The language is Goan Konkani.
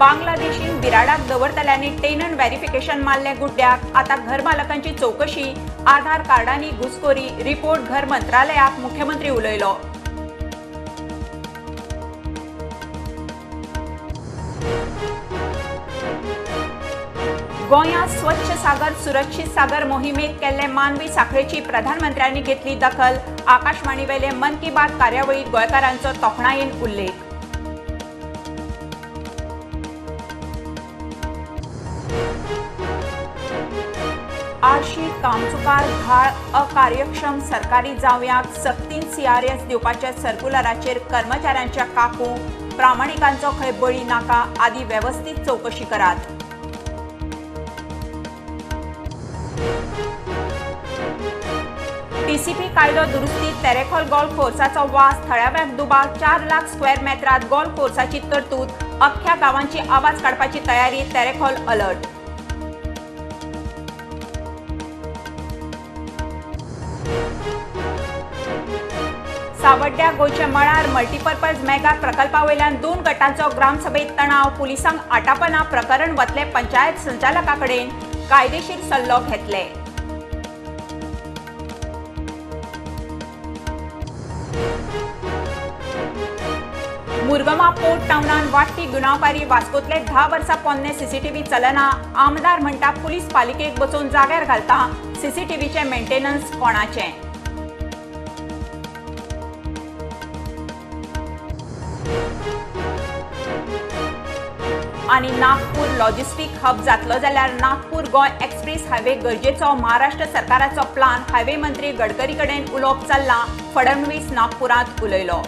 बांगलादेशींक बिराडाक दवरतल्यांनी टेनंट व्हेरिफिकेशन मारलें गुड्ड्याक. आतां घरमालकांची चवकशी, आधार कार्डांनी घुसखोरी, रिपोर्ट घर मंत्रालयाक, मुख्यमंत्री उलयलो. गोंयांत स्वच्छ सागर सुरक्षीत सागर मोहिमेत केल्ले मानवी साखळेची प्रधानमंत्र्यांनी घेतली दखल. आकाशवाणीवेले मन की बात कार्यावळीत गोंयकारांचो तोखणायेन उल्लेख. आळशी, कामचुकार, घाळ, अकार्यक्षम सरकारी जावयांक सक्तीन सीआरएस दिवपाच्या सर्क्युलराचेर कर्मचाऱ्यांच्या काकू, प्रामाणिकांचो खंय बळी नाका आदी वेवस्थीत चवकशी करात. टीसीपी कायदो दुरुस्ती तेरेखोल गोल्फ कोर्साचो वास, थळाव्यांक दुबाव. 4 लाख स्क्वेअर मेत्रांत गोल्फ कोर्साची तरतूद, अख्ख्या गांवांची आवाज काडपाची तयारी, तेरेखोल अलर्ट. सावड्ड्या गोंयच्या मळार मल्टीपर्पज मेगा प्रकल्पा वयल्यान 2 गटांचो ग्रामसभेत तणाव. पुलिसांक आटापना, प्रकरण वतले पंचायत संचालका कडेन, कायदेशीर सल्लो घेतले. मुरगमा पोर्ट टावनान वाडटी गुन्यांवकारी. वास्कोतले 10 वर्सां पोन्ने सीसीटीव्ही चलना. आमदार म्हणटा पुलीस पालिकेक बसोवन जाग्यार घालता. सीसीटीव्हीचें मेंटेनन्स कोणाचें? आनी नागपूर लॉजिस्टीक हब जातलो जाल्यार नागपूर गोंय एक्सप्रेस हायवे गरजेचो. महाराष्ट्र सरकाराचो प्लान. हायवे मंत्री गडकरी कडेन उलोवप चल्लां, फडणवीस नागपुरांत उलयलो.